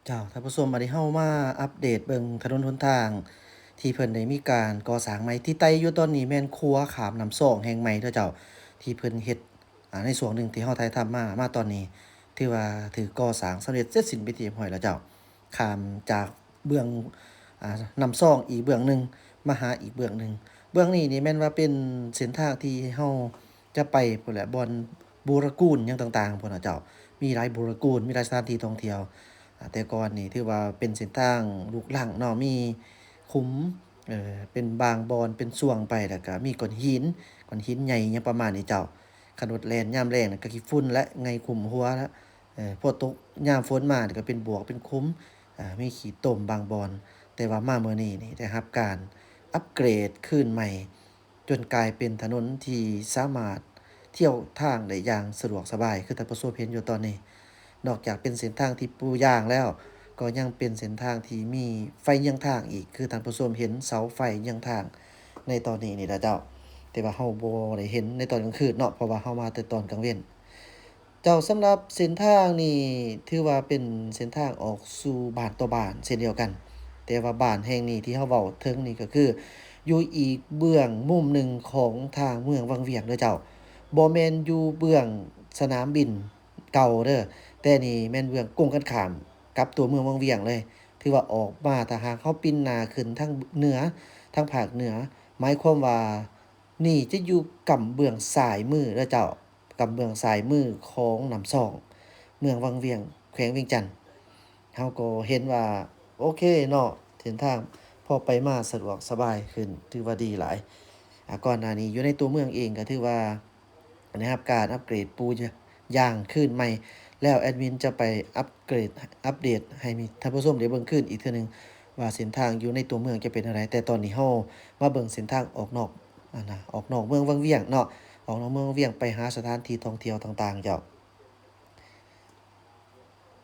ເຈົ້າ ທ່ານຜູ້ຊົມ, ອັນນີ້ເຮົາມາອັບເດດເບິ່ງຖະໜົນຫົນທາງທີ່ເພິ່ນໄດ້ມີການກໍ່ສ້າງໃໝ່. ທີ່ໄຕ່ຢູ່ຕອນນີ້ແມ່ນຂົວຂ້າມນ້ຳຊອງແຫ່ງໃໝ່ເດີເຈົ້າ ທີ່ເພິ່ນເຮັດ ອາ ໃນຊ່ວງໜຶ່ງທີ່ເຮົາຖ່າຍທຳມາ, ມາຕອນນີ້ຖືວ່າຖືກກໍ່ສ້າງສຳເລັດເສັດສິ້ນເປັນທີ່ຮຽບຮ້ອຍແລ້ວເຈົ້າ. ຂ້າມຈາກເບື້ອງ ອາ ນ້ຳຊອງອີກເບື້ອງໜຶ່ງ ມາຫາອີກເບື້ອງໜຶ່ງ. ເບື້ອງນີ້ນີ້ແມ່ນວ່າເປັນເສັ້ນທາງທີ່ເຮົາ ຈະໄປພຸ້ນແຫຼະ ບ່ອນບູລະກູນຫຍັງຕ່າງໆ ພຸ້ນນະເຈົ້າ. ມີຫຼາຍບູລະກູນ ມີຫຼາຍສະຖານທີ່ທ່ອງທ່ຽວ. ອາ ແຕ່ກ່ອນນີ້ຖືວ່າເປັນເສັ້ນທາງລຸກລັງເນາະ ມີຂຸມ ເອີ ເປັນບາງບ່ອນເປັນຊ່ວງໄປ ແລ້ວກະມີກ້ອນຫີນ ກ້ອນຫີນໃຫຍ່ຫຍັງປະມານນີ້ເຈົ້າ. ຄັນລົດແລ່ນຍາມແລ້ງນະກະຂີ້ຝຸ່ນແຫຼະ ໄງ່ຄຸມຫົວແລ້ວ. ເອີ ພໍຕົກຍາມຝົນມານີ້ກະເປັນບວກເປັນຂຸມ ອາ ມີຂີ້ຕົມບາງບ່ອນ. ແຕ່ວ່າມາມື້ນີ້ນີ້ໄດ້ຮັບການອັບເກຣດຄືນໃໝ່ ຈົນກາຍເປັນຖະໜົນທີ່ສາມາດທ່ຽວທາງໄດ້ຢ່າງສະດວກສະບາຍ ຄືທ່ານຜູ້ຊົມເຫັນຢູ່ຕອນນີ້. ນອກຈາກເປັນເສັ້ນທາງທີ່ປູຢາງແລ້ວ ກໍຍັງເປັນເສັ້ນທາງທີ່ມີໄຟເຍືອງທາງອີກ ຄືທ່ານຜູ້ຊົມເຫັນເສົາໄຟເຍືອງທາງໃນຕອນນີ້ນີ້ລະເຈົ້າ. ແຕ່ວ່າເຮົາບໍ່ໄດ້ເຫັນໃນຕອນກາງຄືນເນາະ ເພາະວ່າເຮົາມາແຕ່ຕອນກາງເວັນ. ເຈົ້າ ສຳລັບເສັ້ນທາງນີ້ຖືວ່າເປັນເສັ້ນທາງອອກສູ່ບ້ານຕໍ່ບ້ານເຊັ່ນດຽວກັນ. ແຕ່ວ່າບ້ານແຫ່ງນີ້ທີ່ເຮົາເວົ້າເຖິງນີ້ກໍຄື ຢູ່ອີກເບື້ອງມຸມໜຶ່ງຂອງທາງເມືອງວັງວຽງເດີເຈົ້າ. ບໍ່ແມ່ນຢູ່ເບື້ອງສະໜາມບິນເກົ່າເດີ, ແຕ່ນີ້ແມ່ນເບື້ອງກົງກັນຂ້າມກັບຕົວເມືອງວັງວຽງເລີຍ. ຖືວ່າອອກມາ ຖ້າຫາກເຮົາປິ່ນໜ້າຂຶ້ນທາງເໜືອ ທາງພາກເໜືອ, ໝາຍຄວາມວ່ານີ້ຈະຢູ່ກ້ຳເບື້ອງຊ້າຍມືເດີເຈົ້າ. ກຳເບື້ອງຊ້າຍມືຂອງນ້ຳຊອງ ເມືອງວັງວຽງ ແຂວງວຽງຈັນ. ເຮົາກໍເຫັນວ່າໂອເຄເນາະ ເສັ້ນທາງພໍໄປມາສະດວກສະບາຍຂຶ້ນ ຖືວ່າດີຫຼາຍ. ອາ ກ່ອນໜ້ານີ້ຢູ່ໃນຕົວເມືອງເອງກໍຖືວ່າໄດ້ຮັບການອັບເກຣດປູຢາງຄືນໃໝ່ ແລ້ວແອດມິນຈະໄປອັບເກຣດ ອັບເດດໃຫ້ທ່ານຜູ້ຊົມໄດ້ເບິ່ງຄືນອີກເທື່ອໜຶ່ງ ວ່າເສັ້ນທາງຢູ່ໃນຕົວເມືອງຈະເປັນແນວໃດ. ແຕ່ຕອນນີ້ເຮົາມາເບິ່ງເສັ້ນທາງອອກນອກ ອັນນະ ອອກນອກເມືອງວັງວຽງເນາະ, ອອກນອກເມືອງວັງວຽງໄປຫາສະຖານທີ່ທ່ອງທ່ຽວຕ່າງໆເຈົ້າ.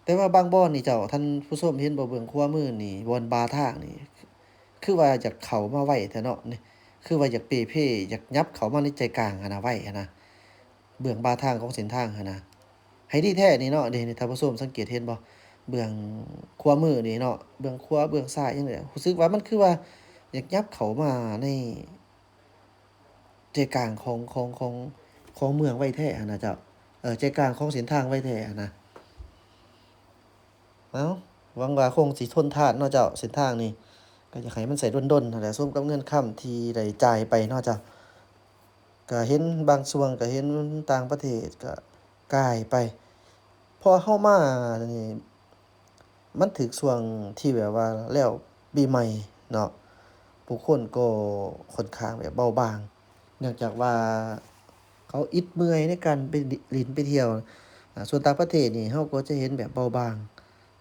ແຕ່ວ່າບາງບ່ອນນີ້ເຈົ້າ ທ່ານຜູ້ຊົມເຫັນບໍ່ ເບື້ອງຂວາມືນີ້ ບ່ອນບ່າທາງນີ້ ຄືວ່າຢາກເຂົ້າມາໄວແທ້ເນາະ, ຄືວ່າຢາກເປ່ເພ ຢາກຫຍັບເຂົ້າມາໃນໃຈກາງຫັ້ນນະ ໄວຫັ້ນນະ, ເບື້ອງບ່າທາງຂອງເສັ້ນທາງຫັ້ນນະ. ໃຫ້ດີແທ້ນີ້ເນາະ ເດ ທ່ານຜູ້ຊົມສັງເກດເຫັນບໍ່ ເບື້ອງຂວາມືນີ້ເນາະ ເບື້ອງຂວາ ເບື້ອງຊ້າຍຫຍັງນີ້ ຮູ້ສຶກວ່າມັນຄືວ່າຢາກຫຍັບເຂົ້າມາໃນໃຈກາງຂອງ ຂອງ ຂອງ ຂອງເມືອງໄວແທ້ຫັ້ນນະເຈົ້າ, ເອີ ໃຈກາງຂອງເສັ້ນທາງໄວແທ້ຫັ້ນນະ. ເອົ້າ ຫວັງວ່າຄົງຊິທົນທານເນາະເຈົ້າ ເສັ້ນທາງນີ້ ກໍຢາກໃຫ້ມັນໃຊ້ດົນໆຫັ້ນແຫຼະ ສົມກັບເງິນຄຳທີ່ໄດ້ຈ່າຍໄປເນາະເຈົ້າ. ກະເຫັນບາງຊ່ວງ ກະເຫັນຕ່າງປະເທດກະກາຍໄປ. ເພາະເຮົາມານີ້ ມັນຖືກຊ່ວງທີ່ແບບວ່າແລ້ວປີໃໝ່ເນາະ, ຜູ້ຄົນກໍຂ້ອນຂ້າງແບບເບົາບາງ ເນື່ອງຈາກວ່າເຂົາອິດເມື່ອຍໃນການໄປຫຼິ້ນໄປທ່ຽວ. ອາ ສ່ວນຕ່າງປະເທດນີ້ ເຮົາກໍຈະເຫັນແບບເບົາບາງ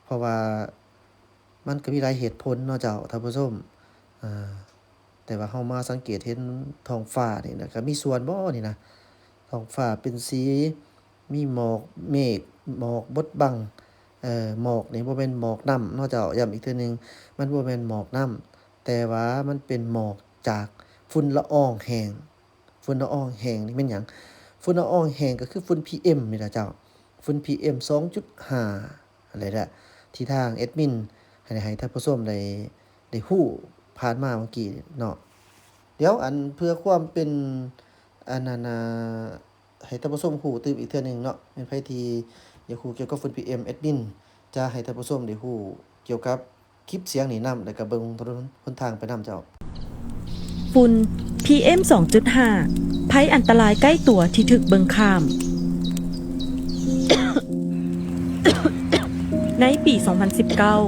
ເພາະວ່າມັນກໍມີຫຼາຍເຫດຜົນເນາະເຈົ້າ ທ່ານຜູ້ຊົມ. ອາ ແຕ່ວ່າເຮົາມາສັງເກດເຫັນທ້ອງຟ້ານີ້ນະ ກະມີສ່ວນບໍ່ນີ້ນະ, ທ້ອງຟ້າເປັນສີ ມີໝອກເມກ ໝອກບົດບັງ. ເອີ ໝອກນີ້ບໍ່ແມ່ນໝອກນ້ຳເນາະເຈົ້າ, ຢ້ຳອີກເທື່ອໜຶ່ງ ມັນບໍ່ແມ່ນໝອກນ້ຳ ແຕ່ວ່າມັນເປັນໝອກຈາກຝຸ່ນລະອອງແຫ້ງ. ຝຸ່ນລະອອງແຫ້ງນີ້ແມ່ນຫຍັງ? ຝຸ່ນລະອອງແຫ້ງກໍຄືຝຸ່ນ ພີເອັມ ນີ້ລະເຈົ້າ, ຝຸ່ນ ພີເອັມ ສອງຈຸດຫ້າ ຫັ້ນແຫຼະ ທີ່ທາງແອດມິນໃຫ້ ໃຫ້ທ່ານຜູ້ຊົມໄດ້ ໄດ້ຮູ້ຜ່ານມາເມື່ອກີ້ເນາະ. ດຽວ ອັນ ເພື່ອຄວາມເປັນ ອັນນັ້ນນະ ໃຫ້ທ່ານຜູ້ຊົມຮູ້ຕື່ມອີກເທື່ອໜຶ່ງເນາະ, ແມ່ນໃຜທີ່ຢາກຮູ້ກ່ຽວກັບຝຸ່ນ ພີເອັມ ແອດມິນຈະໃຫ້ທ່ານຜູ້ຊົມໄດ້ຮູ້ກ່ຽວກັບຄລິບສຽງນີ້ນຳ ແລ້ວກໍເບິ່ງຖະໜົນຫົນທາງໄປນຳເຈົ້າ. ຝຸ່ນ ພີເອັມ ສອງຈຸດຫ້າ ໄພອັນຕະລາຍໃກ້ຕົວທີ່ຖືກເບິ່ງຂ້າມ. ໃນປີສອງພັນສິບເກົ້າ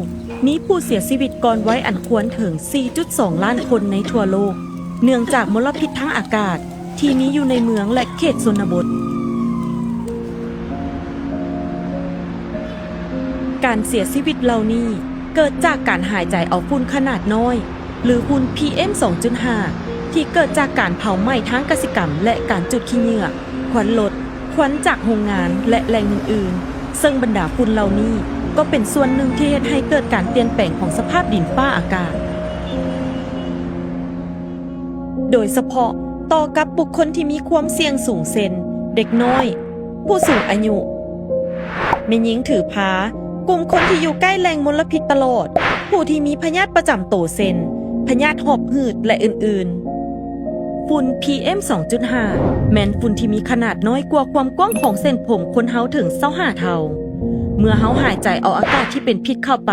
ມີຜູ້ເສຍຊີວິດກ່ອນໄວອັນຄວນເຖິງສີ່ຈຸດສອງລ້ານຄົນໃນທົ່ວໂລກ ເນື່ອງຈາກມົນລະພິດທາງອາກາດທີ່ມີຢູ່ໃນເມືອງ ແລະ ເຂດຊົນນະບົດ. ການເສຍຊີວິດເຫຼົ່ານີ້ເກີດຈາກການຫາຍໃຈເອົາຝຸ່ນຂະໜາດນ້ອຍ ຫຼື ຝຸ່ນ ພີເອັມ ສອງຈຸດຫ້າ ທີ່ເກີດຈາກການເຜົາໄໝ້ທາງກະສິກຳ ແລະ ການຈູດຂີ້ເຫຍື້ອ, ຄວັນລົດ, ຄວັນຈາກໂຮງງານ ແລະ ແຫຼ່ງອື່ນໆ, ເຊິ່ງບັນດາຝຸ່ນເຫຼົ່ານີ້ກໍເປັນສ່ວນໜຶ່ງທີ່ເຮັດໃຫ້ເກີດການປ່ຽນແປງຂອງສະພາບດິນຟ້າອາກາດ. ໂດຍສະເພາະຕໍ່ກັບບຸກຄົນທີ່ມີຄວາມສ່ຽງສູງ ເຊັ່ນ ເດັກນ້ອຍ, ຜູ້ສູງອາຍຸ, ແມ່ຍິງຖືພາ, ກຸ່ມຄົນທີ່ຢູ່ໃກ້ແຫຼ່ງມົນລະພິດຕະຫຼອດ, ຜູ້ທີ່ມີພະຍາດປະຈຳໂຕ ເຊັ່ນ ພະຍາດຫອບຫືດ ແລະ ອື່ນໆ. ຝຸ່ນ ພີເອັມ ສອງຈຸດຫ້າ ແມ່ນຝຸ່ນທີ່ມີຂະໜາດນ້ອຍກວ່າຄວາມກວ້າງຂອງເສັ້ນຜົມຄົນເຮົາເຖິງຊາວຫ້າເທົ່າ. ເມື່ອເຮົາຫາຍໃຈເອົາອາກາດທີ່ເປັນພິດເຂົ້າໄປ,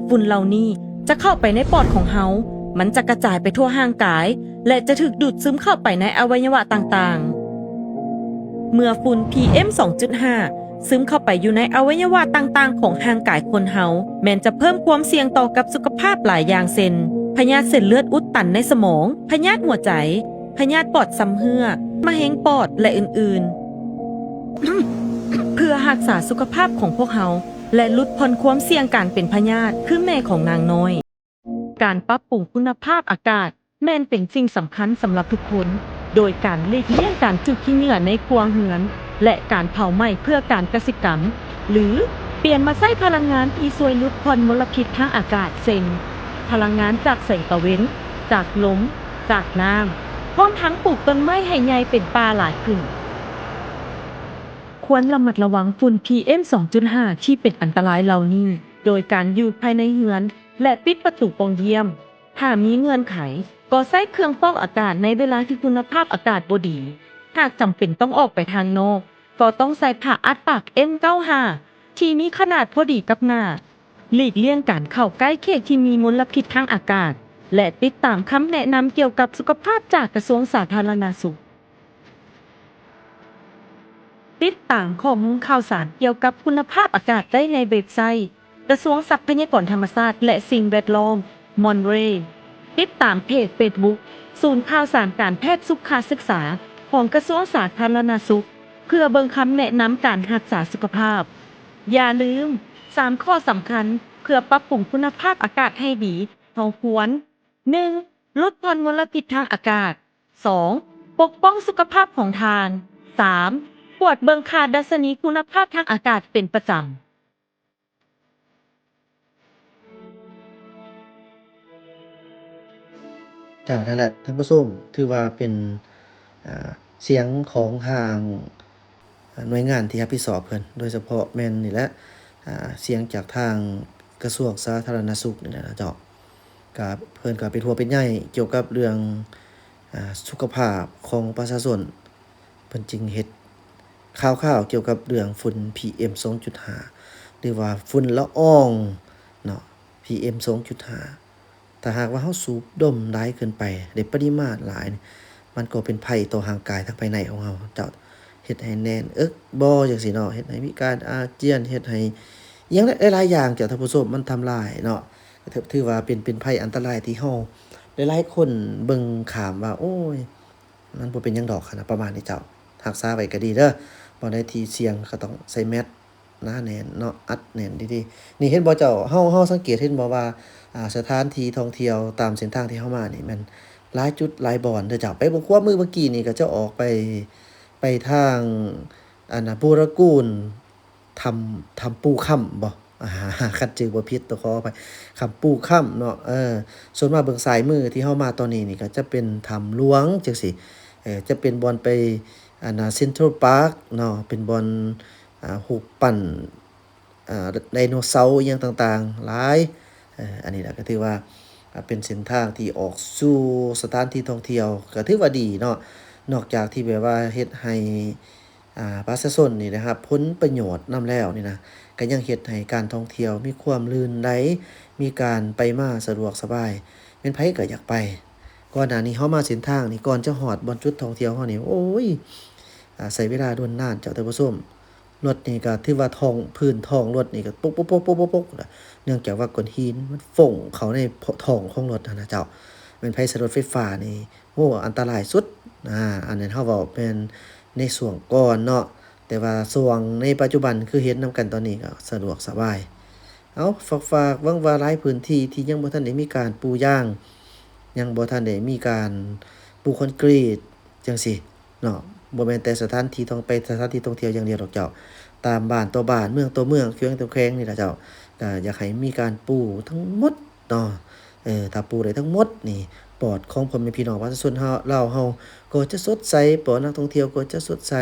ຝຸ່ນເຫຼົ່ານີ້ຈະເຂົ້າໄປໃນປອດຂອງເຮົາ, ມັນຈະກະຈາຍໄປທົ່ວຮ່າງກາຍ ແລະ ຈະຖືກດູດຊຶມເຂົ້າໄປໃນອະໄວຍະວະຕ່າງໆ. ເມື່ອຝຸ່ນ ພີເອັມ ສອງຈຸດຫ້າ ຊຶມເຂົ້າໄປຢູ່ໃນອະໄວຍະວະຕ່າງໆຂອງຮ່າງກາຍຄົນເຮົາ, ແມ່ນຈະເພີ່ມຄວາມສ່ຽງຕໍ່ກັບສຸຂະພາບຫຼາຍຢ່າງ ເຊັ່ນ ພະຍາດເສັ້ນເລືອດອຸດຕັນໃນສະໝອງ, ພະຍາດຫົວໃຈ, ພະຍາດປອດຊຳເຮື້ອ, ມະເຮັງປອດ ແລະ ອື່ນໆ. ເພື່ອຮັກສາສຸຂະພາບຂອງພວກເຮົາ ແລະ ຫຼຸດຜ່ອນຄວາມສ່ຽງການເປັນພະຍາດຄືແມ່ຂອງນາງນ້ອຍ. ການປັບປຸງຄຸນນະພາບອາກາດແມ່ນເປັນສິ່ງສຳຄັນສຳລັບທຸກຄົນ, ໂດຍການຫຼີກລ້ຽງການຈູດຂີ້ເຫຍື້ອໃນຄົວເຮືອນ ແລະ ການເຜົາໄໝ້ເພື່ອການກະສິກຳ ຫຼື ປ່ຽນມາໃຊ້ພະລັງງານທີ່ຊ່ວຍຫຼຸດຜ່ອນມົນລະພິດທາງອາກາດ ເຊັ່ນ ພະລັງງານຈາກແສງຕາເວັນ, ຈາກລົມ, ຈາກນ້ຳ, ພ້ອມທັງປູກຕົ້ນໄມ້ໃຫ້ໃຫຍ່ເປັນປ່າຫຼາຍຂຶ້ນ. ຄວນລະມັດລະວັງຝຸ່ນ ພີເອັມ ສອງຈຸດຫ້າ ທີ່ເປັນອັນຕະລາຍເຫຼົ່ານີ້ ໂດຍການຢູ່ພາຍໃນເຮືອນ ແລະ ປິດປະຕູປ່ອງຢ້ຽມ. ຖ້າມີເງື່ອນໄຂ, ກໍໃຊ້ເຄື່ອງຟອກອາກາດໃນເວລາທີ່ຄຸນນະພາບອາກາດບໍ່ດີ. ຫາກຈຳເປັນຕ້ອງອອກໄປທາງນອກ, ກໍຕ້ອງໃສ່ຜ້າອັດປາກ ເອັນ ເກົ້າຫ້າ ທີ່ມີຂະໜາດພໍດີກັບໜ້າ. ຫຼີກລ້ຽງການເຂົ້າໃກ້ເຂດທີ່ມີມົນລະພິດທາງອາກາດ ແລະ ຕິດຕາມຄຳແນະນຳກ່ຽວກັບສຸຂະພາບຈາກກະຊວງສາທາລະນະສຸກ. ຕິດຕາມຂໍ້ມູນຂ່າວສານກ່ຽວກັບຄຸນນະພາບອາກາດໄດ້ໃນເວັບໄຊ ກະຊວງຊັບພະຍາກອນທຳມະຊາດ ແລະ ສິ່ງແວດລ້ອມ Monterey. ຕິດຕາມເພຈເຟສບຸກ ສູນຂ່າວສານການແພດສຸຂະສຶກສາ ຂອງກະຊວງສາທາລະນະສຸກ ເພື່ອເບິ່ງຄຳແນະນຳການຮັກສາສຸຂະພາບ. ຢ່າລືມ, ສາມຂໍ້ສຳຄັນ ເພື່ອປັບປຸງຄຸນນະພາບອາກາດໃຫ້ດີ, ເຮົາຄວນ ໜຶ່ງ ຫຼຸດຜ່ອນມົນລະພິດທາງອາກາດ. ສອງ ປົກປ້ອງສຸຂະພາບຂອງທ່ານ. ສາມ ກວດເບິ່ງຄ່າດັດຊະນີຄຸນນະພາບທາງອາກາດເປັນປະຈຳ. ຈ້າ ນັ້ນແຫຼະທ່ານຜູ້ຊົມ, ຖືວ່າເປັນ ອ່າ ສຽງຂອງທາງ ໜ່ວຍງານທີ່ຮັບຜິດຊອບເພິ່ນ, ໂດຍສະເພາະແມ່ນນີ້ແຫຼະ ອ່າ ສຽງຈາກທາງກະຊວງສາທາລະນະສຸກນີ້ແຫຼະເນາະເຈົ້າ. ກະ ເພິ່ນກະເປັນຫ່ວງເປັນໃຍກ່ຽວກັບເລື່ອງ ອ່າ ສຸຂະພາບຂອງປະຊາຊົນ, ເພິ່ນຈຶ່ງເຮັດຂ່າວໆກ່ຽວກັບເລື່ອງຝຸ່ນ ພີເອັມ ສອງຈຸດຫ້າ ຫຼືວ່າຝຸ່ນລະອອງເນາະ ພີເອັມ ສອງຈຸດຫ້າ. ຖ້າຫາກວ່າເຮົາສູບດົມຫຼາຍເກີນໄປ ໃນປະລິມານຫຼາຍນີ້ ມັນກໍເປັນໄພຕໍ່ຮ່າງກາຍທາງພາຍໃນຂອງເຮົາ ເຈົ້າ, ເຮັດໃຫ້ແໜ້ນເອິກບໍ່ ຈັ່ງຊີ້ເນາະ, ເຮັດໃຫ້ມີການອາຈຽນ, ເຮັດໃຫ້ອີ່ຫຍັງຫຼາຍໆຢ່າງ ເຈົ້າ ທ່ານຜູ້ຊົມ, ມັນທຳລາຍເນາະ. ກໍຖື ຖືວ່າເປັນ ເປັນໄພອັນຕະລາຍທີ່ເຮົາຫຼາຍໆຄົນເບິ່ງຂ້າມວ່າ ໂອ້ຍ ມັນບໍ່ເປັນຫຍັງດອກຫັ້ນນະ ປະມານນີ້ເຈົ້າ, ຮັກສາໄວ້ກໍດີເດີ. ບ່ອນໃດທີ່ສ່ຽງກໍຕ້ອງໃສ່ແມັດໜາແໜ້ນເນາະ, ອັດແໜ້ນດີໆ. ນີ້ເຫັນບໍ່ເຈົ້າ, ເຮົາ ເຮົາສັງເກດເຫັນບໍ່ວ່າ ອ່າ ສະຖານທີ່ທ່ອງທ່ຽວຕາມເສັ້ນທາງທີ່ເຮົາມານີ້ ແມ່ນຫຼາຍຈຸດຫຼາຍບ່ອນເດີເຈົ້າ. ໄປເບິ່ງຂວາມືເມື່ອກີ້ນີ້ ກໍຈະອອກໄປ ໄປທາງ ອັນນ່າ ບູລະກູນ ຖ້ຳ ຖ້ຳປູຄຳບໍ່? ຄັນຈື່ບໍ່ຜິດຕ້ອງຂໍອະໄພ, ຖ້ຳປູຄຳເນາະ. ເອີ ສ່ວນມາເບິ່ງຊ້າຍມືທີ່ເຮົາມາຕອນນີ້ນີ້ ກໍຈະເປັນຖ້ຳຫຼວງຈັ່ງຊີ້, ເອີ ຈະເປັນບ່ອນໄປ ອັນນ່າ ເຊັນທຣັລປາກເນາະ, ເປັນບ່ອນ ອ່າ ຮູບປັ້ນ ອ່າ ໄດໂນເສົາອີ່ຫຍັງຕ່າງໆຫຼາຍ. ເອີ ອັນນີ້ລະກໍຖືວ່າ ອ່າ ເປັນເສັ້ນທາງທີ່ອອກສູ່ສະຖານທີ່ທ່ອງທ່ຽວ ກໍຖືວ່າດີເນາະ, ນອກຈາກທີ່ແບບວ່າເຮັດໃຫ້ ອ່າ ປະຊາຊົນນີ້ໄດ້ຮັບຜົນປະໂຫຍດນຳແລ້ວນີ້ນະ, ກໍຍັງເຮັດໃຫ້ການທ່ອງທ່ຽວມີຄວາມລື່ນໄຫຼ, ມີການໄປມາສະດວກສະບາຍ, ແມ່ນໃຜກໍຢາກໄປ. ກ່ອນໜ້ານີ້ເຮົາມາເສັ້ນທາງນີ້ ກ່ອນຈະຮອດບ່ອນຈຸດທ່ອງທ່ຽວເຮົານີ້ ໂອ້ຍ ອ່າ ໃຊ້ເວລາດົນນານເຈົ້າ ທ່ານຜູ້ຊົມ. ລົດນີ້ກໍຖືວ່າທ້ອງ ພື້ນທ້ອງລົດນີ້ກໍປົກໆໆໆໆ ເນື່ອງຈາກວ່າກ້ອນຫີນມັນຟົ້ງເຂົ້າໃນທ້ອງຂອງລົດຫັ້ນນະເຈົ້າ. ແມ່ນໃຜໃຊ້ລົດໄຟຟ້ານີ້ ໂອ້ ອັນຕະລາຍສຸດ. ອາ ອັນນັ້ນເຮົາເວົ້າແມ່ນໃນຊ່ວງກ່ອນເນາະ, ແຕ່ວ່າຊ່ວງໃນປັດຈຸບັນຄືເຫັນນຳກັນຕອນນີ້ກໍສະດວກສະບາຍ. ເອົາ ຝາກໆ ຫວັງວ່າຫຼາຍພື້ນທີ່ທີ່ຍັງບໍ່ທັນໄດ້ມີການປູຢາງ, ຍັງບໍ່ທັນໄດ້ມີການປູຄອນກຣີດຈັ່ງຊີ້ເນາະ, ບໍ່ແມ່ນແຕ່ສະຖານທີ່ທ່ອງ ໄປສະຖານທີ່ທ່ອງທ່ຽວຢ່າງດຽວດອກເຈົ້າ, ຕາມບ້ານຕໍ່ບ້ານ ເມືອງຕໍ່ເມືອງ ແຂວງຕໍ່ແຂວງນີ້ລະເຈົ້າ, ກໍຢາກໃຫ້ມີການປູທັງໝົດເນາະ. ເອີ ຖ້າປູໄດ້ທັງໝົດນີ້ ປອດຂອງພໍ່ແມ່ພີ່ນ້ອງປະຊາຊົນເຮົາ ລາວເຮົາກໍຈະສົດໃສ, ປອດນັກທ່ອງທ່ຽວກໍຈະສົດໃສ,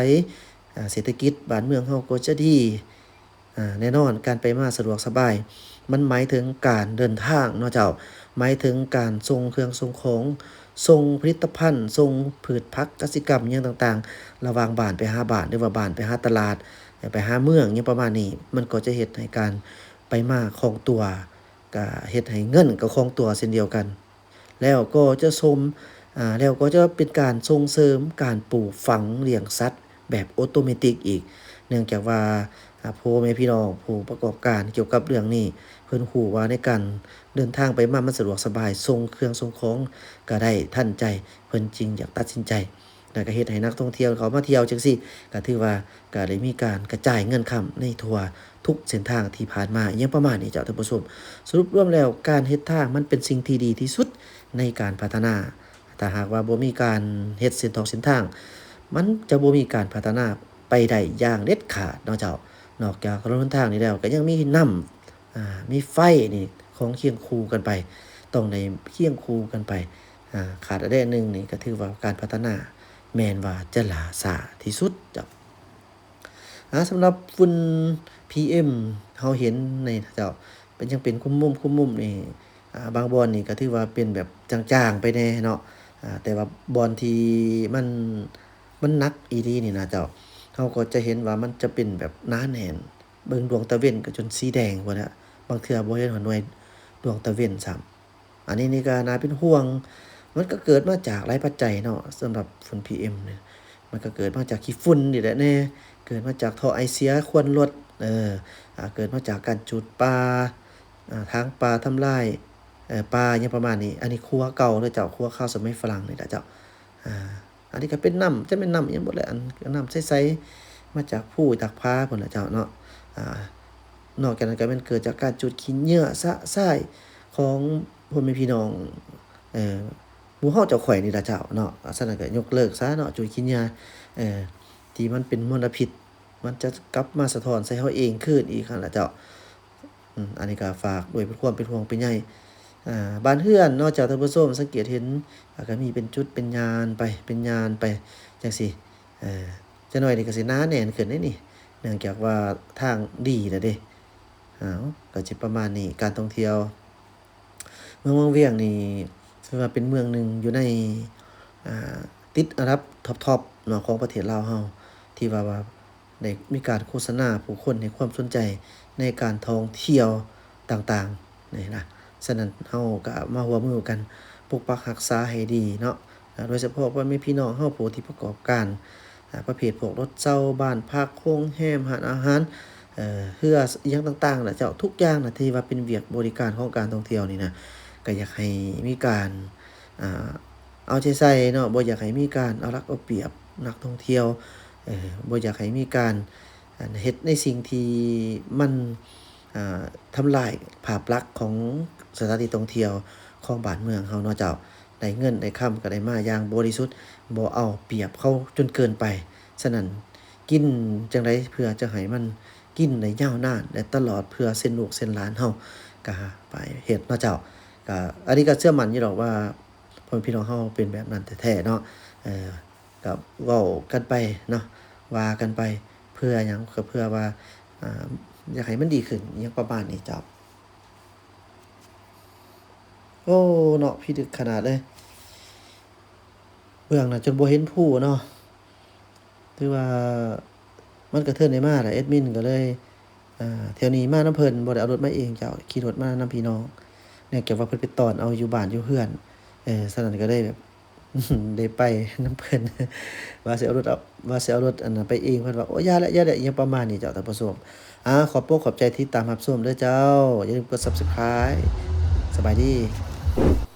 ອາ ເສດຖະກິດບ້ານເມືອງເຮົາກໍຈະດີ. ອາ ແນ່ນອນ ການໄປມາສະດວກສະບາຍ ມັນໝາຍເຖິງການເດີນທາງເນາະເຈົ້າ, ໝາຍເຖິງການສົ່ງເຄື່ອງສົ່ງຂອງ, ສົ່ງຜະລິດຕະພັນ, ສົ່ງພືດຜັກກະສິກຳຫຍັງຕ່າງໆ ລະຫວ່າງບ້ານໄປຫາບ້ານ ຫຼືວ່າບ້ານໄປຫາຕະຫຼາດ, ໄປຫາເມືອງ ຫຍັງປະມານນີ້, ມັນກໍຈະເຮັດໃຫ້ການໄປມາຄ່ອງຕົວ, ກະເຮັດໃຫ້ເງິນກໍຄ່ອງຕົວເຊັ່ນດຽວກັນ. ແລ້ວກໍຈະຊົມ ອາ ແລ້ວກໍຈະເປັນການສົ່ງເສີມການປູກຝັງລ້ຽງສັດແບບໂອໂຕເມຕິກອີກ, ເນື່ອງຈາກວ່າ ອາ ພໍ່ແມ່ພີ່ນ້ອງຜູ້ປະກອບການກ່ຽວກັບເລື່ອງນີ້ ເພິ່ນຮູ້ວ່າໃນການເດີນທາງໄປມາມັນສະດວກສະບາຍ, ສົ່ງເຄື່ອງສົ່ງຂອງກໍໄດ້ທັນໃຈ, ເພິ່ນຈຶ່ງຢາກຕັດສິນໃຈ. ແລ້ວກໍເຮັດໃຫ້ນັກທ່ອງທ່ຽວເຂົ້າມາທ່ຽວຈັ່ງຊີ້ ກໍຖືວ່າກໍໄດ້ມີການກະຈາຍເງິນຄຳໃນທົ່ວທຸກເສັ້ນທາງທີ່ຜ່ານມາ ຫຍັງປະມານນີ້ເຈົ້າທ່ານຜູ້ຊົມ. ສະຫຼຸບລວມແລ້ວ ການເຮັດທາງມັນເປັນສິ່ງທີ່ດີທີ່ສຸດໃນການພັດທະນາ. ຖ້າຫາກວ່າບໍ່ມີການເຮັດເສັ້ນທອງເສັ້ນທາງ ມັນຈະບໍ່ມີການພັດທະນາໄປໄດ້ຢ່າງເດັດຂາດເນາະເຈົ້າ. ນອກຈາກຖະໜົນຫົນທາງນີ້ແລ້ວ ກໍຍັງມີນ້ຳ ອາ ມີໄຟນີ້ຂອງຄຽງຄູ່ກັນໄປ, ຕ້ອງໄດ້ຄຽງຄູ່ກັນໄປ. ອາ ຂາດອັນໃດອັນໜຶ່ງນີ້ ກໍຖືວ່າການພັດທະນາແມ່ນວ່າຈະຫຼ້າຊ້າທີ່ສຸດເຈົ້າ. ອາ ສຳລັບຝຸ່ນ ພີເອັມ ເຮົາເຫັນນີ້ເຈົ້າ ເປັນ ຍັງເປັນຂຸມມຸມ ຂຸມມຸມນີ້ ອາ ບາງບ່ອນນີ້ກໍຖືວ່າເປັນແບບຈາງໆໄປແດ່ເນາະ. ອາ ແຕ່ວ່າບ່ອນທີ່ມັນ ມັນໜັກອີ່ຫຼີນີ້ນະເຈົ້າ ເຮົາກໍຈະເຫັນວ່າມັນຈະເປັນແບບໜາແໜ້ນ. ເບິ່ງດວງຕາເວັນກໍຈົນສີແດງພຸ້ນແຫຼະ, ບາງເທື່ອບໍ່ເຫັນຮອດໜ່ວຍດວງຕາເວັນຊ້ຳ. ອັນນີ້ນີ້ກໍໜ້າເປັນຫ່ວງ, ມັນກໍເກີດມາຈາກຫຼາຍປັດໄຈເນາະ. ສຳລັບຝຸ່ນ ພີເອັມ ນີ້ ມັນກໍເກີດມາຈາກຂີ້ຝຸ່ນນີ້ແຫຼະແດ່, ເກີດມາຈາກທໍ່ໄອເສຍຄວັນລົດ, ເອີ ອາ ເກີດມາຈາກການຈູດປ່າ, ອາ ຖາງປ່າ, ທຳລາຍ ເອີ ປ່າ ຫຍັງປະມານນີ້. ອັນນີ້ຂົວເກົ່າເດີເຈົ້າ, ຂົວຄາວສະໄໝຝຣັ່ງນີ້ລະເຈົ້າ. ອາ ອັນນີ້ກໍເປັນນ້ຳ, ຈະແມ່ນນ້ຳຫຍັງບໍ່ແຫຼະ, ອັນ ນ້ຳໃສໆ ມາຈາກພູຕາກຜາພຸ້ນລະເຈົ້າເນາະ. ອາ ນອກຈາກນັ້ນກໍແມ່ນເກີດຈາກການຈູດຂີ້ເຫຍື້ອຊະຊາຍຂອງພໍ່ແມ່ພີ່ນ້ອງ ເອີ ໝູ່ເຮົາເຈົ້າຂ້ອຍນີ້ລະເຈົ້າເນາະ. ສະນັ້ນກໍຍົກເລີກຊະເນາະ, ຈູດຂີ້ເຫຍື້ອ ເອີ ທີ່ມັນເປັນມົນລະພິດ, ມັນຈະກັບມາສະທ້ອນໃສ່ເຮົາເອງຄືນອີກຫັ້ນລະເຈົ້າ. ອາ ອັນນີ້ກໍຝາກດ້ວຍຄວາມເປັນຫ່ວງເປັນໃຍ. ອາ ບ້ານເຮືອນເນາະເຈົ້າທ່ານຜູ້ຊົມ, ສັງເກດເຫັນ ອາ ກໍມີເປັນຈຸດເປັນຍ່ານໄປ ເປັນຍ່ານໄປຈັ່ງຊີ້. ເອີ ຈັກໜ້ອຍນີ້ກໍຊິໜາແໜ້ນຂຶ້ນເດ້ນີ້, ເນື່ອງຈາກວ່າທາງດີແລ້ວເດ້. ເອົາ ກໍຈະປະມານນີ້, ການທ່ອງທ່ຽວ ເມືອງວັງວຽງນີ້ຖືວ່າເປັນເມືອງໜຶ່ງຢູ່ໃນ ອາ ຕິດອັນດັບທັອບໆເນາະ ຂອງປະເທດລາວເຮົາ ທີ່ວ່າ ວ່າໄດ້ມີການໂຄສະນາ, ຜູ້ຄົນໃຫ້ຄວາມສົນໃຈໃນການທ່ອງທ່ຽວຕ່າງໆນີ້ນະ. ສະນັ້ນເຮົາກໍມາຮ່ວມມືກັນປົກປັກຮັກສາໃຫ້ດີເນາະ, ໂດຍສະເພາະພໍ່ແມ່ພີ່ນ້ອງເຮົາຜູ້ທີ່ປະກອບການ ອາ ປະເພດພວກລົດເຊົ່າ, ບ້ານພັກ, ໂຮງແຮມ, ຮ້ານອາຫານ, ເອີ ເຮືອ ອີ່ຫຍັງຕ່າງໆນະເຈົ້າ, ທຸກຢ່າງນະທີ່ວ່າເປັນວຽກບໍລິການຂອງການທ່ອງທ່ຽວນີ້ນະ, ກໍຢາກໃຫ້ມີການ ອາ ເອົາໃຈໃສ່ເນາະ, ບໍ່ຢາກໃຫ້ມີການເອົາລັດເອົາປຽບນັກທ່ອງທ່ຽວ, ເອີ ບໍ່ຢາກໃຫ້ມີການ ອັນ ເຮັດໃນສິ່ງທີ່ມັນ ອາ ທຳລາຍພາບລັກຂອງສະຖານທີ່ທ່ອງທ່ຽວຂອງບ້ານເມືອງເຮົາເນາະເຈົ້າ. ໄດ້ເງິນໄດ້ຄຳກໍໄດ້ມາຢ່າງບໍລິສຸດ, ບໍ່ເອົາປຽບເຂົາຈົນເກີນໄປ. ສະນັ້ນ ກິນຈັ່ງໃດເພື່ອຈະໃຫ້ມັນກິນໄດ້ຍາວນານ ແລະ ຕະຫຼອດ ເພື່ອເຊັ່ນລູກເຊັ່ນຫຼານເຮົາກໍໄປເຮັດເນາະເຈົ້າ. ກໍອັນນີ້ກໍເຊື່ອໝັ້ນຢູ່ດອກວ່າ ພໍ່ແມ່ພີ່ນ້ອງເຮົາເປັນແບບນັ້ນແທ້ໆເນາະ. ເອີ ກໍເວົ້າກັນໄປເນາະ, ວ່າກັນໄປ ເພື່ອຫຍັງ? ກໍເພື່ອວ່າ ອາ ຢາກໃຫ້ມັນດີຂຶ້ນ ອີ່ຫຍັງປະມານນີ້ເຈົ້າ. ໂອ້ ເນາະ ພິລຶກຂະໜາດເລີຍ, ເບື້ອງໜ້າຈົນບໍ່ເຫັນພູເນາະ. ຖືວ່າມັນກະເທີນໄດ້ມາແຫຼະ, ແອດມິນກໍເລີຍ ອາ ແຖວນີ້ມານຳເພິ່ນ, ບໍ່ໄດ້ເອົາລົດມາເອງເຈົ້າ, ຂີ່ລົດມານຳພີ່ນ້ອງ, ເນື່ອງຈາກວ່າເພິ່ນໄປຕ້ອນເອົາຢູ່ບ້ານຢູ່ເຮືອນ. ເອີ ສະນັ້ນກໍເລີຍແບບ ໄດ້ໄປນຳເພິ່ນ, ວ່າຊິເອົາລົດ ເອົາ ວ່າຊິເອົາລົດອັນນັ້ນໄປເອງ, ເພິ່ນວ່າ ໂອ້ ຢ່າແຫຼະ ຢ່າແຫຼະ ອີ່ຫຍັງປະມານນີ້ເຈົ້າ ທ່ານຜູ້ຊົມ. ອາ ຂອບອົກຂອບໃຈທີ່ຕິດຕາມຮັບຊົມເດີເຈົ້າ, ຢ່າລືມກົດ Subscribe. ສະບາຍດີ.